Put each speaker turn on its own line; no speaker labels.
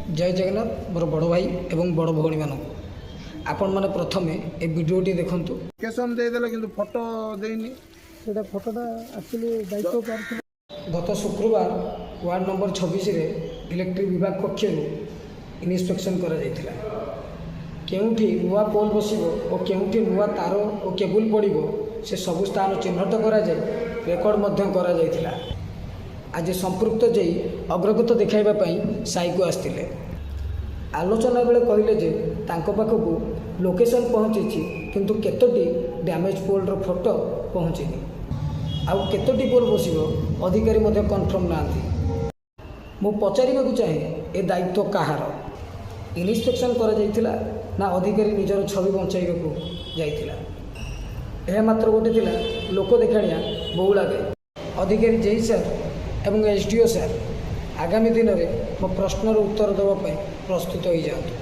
ଜୟ ଜଗନ୍ନାଥ। ମୋର ବଡ଼ ଭାଇ ଏବଂ ବଡ଼ ଭଉଣୀମାନଙ୍କୁ, ଆପଣମାନେ ପ୍ରଥମେ ଏ ଭିଡ଼ିଓଟି ଦେଖନ୍ତୁ।
ଲୋକେସନ୍ ଦେଇଦେଲେ କିନ୍ତୁ ଫଟୋ ଦେଇନି।
ସେଇଟା ଫଟୋଟା ଆକ୍ଚୁଆଲି ଦାୟିତ୍ୱ କାହାର?
ଗତ ଶୁକ୍ରବାର ୱାର୍ଡ଼ ନମ୍ବର 26ରେ ଇଲେକ୍ଟ୍ରିକ୍ ବିଭାଗ ପକ୍ଷରୁ ଇନ୍ସପେକ୍ସନ୍ କରାଯାଇଥିଲା। କେଉଁଠି ନୂଆ ପୋଲ୍ ବସିବ ଓ କେଉଁଠି ନୂଆ ତାର ଓ କେବୁଲ୍ ପଡ଼ିବ, ସେ ସବୁ ସ୍ଥାନ ଚିହ୍ନଟ କରାଯାଇ ରେକର୍ଡ଼ ମଧ୍ୟ କରାଯାଇଥିଲା। ଆଜି ସମ୍ପୃକ୍ତ ଜେଇ ଅଗ୍ରଗତି ଦେଖାଇବା ପାଇଁ ସାଇକୁ ଆସିଥିଲେ। ଆଲୋଚନା ବେଳେ କହିଲେ ଯେ ତାଙ୍କ ପାଖକୁ ଲୋକେସନ୍ ପହଞ୍ଚିଛି, କିନ୍ତୁ କେତୋଟି ଡ୍ୟାମେଜ୍ ପୋଲ୍ର ଫଟୋ ପହଞ୍ଚିନି। ଆଉ କେତୋଟି ପୋଲ୍ ବସିବ, ଅଧିକାରୀ ମଧ୍ୟ କନଫର୍ମ ନାହାନ୍ତି। ମୁଁ ପଚାରିବାକୁ ଚାହେଁ, ଏ ଦାୟିତ୍ୱ କାହାର? ଇନ୍ସପେକ୍ସନ୍ କରାଯାଇଥିଲା ନା ଅଧିକାରୀ ନିଜର ଛବି ବଞ୍ଚାଇବାକୁ ଯାଇଥିଲା? ଏହା ମାତ୍ର ଗୋଟେ ଥିଲା ଲୋକ ଦେଖାଣିଆ ବଉଳା ଗାଈ। ଅଧିକାରୀ ଜେଇ ସାର୍ ଏବଂ ଏସ୍ ଡି ଓ ସାର୍, ଆଗାମୀ ଦିନରେ ମୋ ପ୍ରଶ୍ନର ଉତ୍ତର ଦେବା ପାଇଁ ପ୍ରସ୍ତୁତ ହୋଇଯାଆନ୍ତୁ।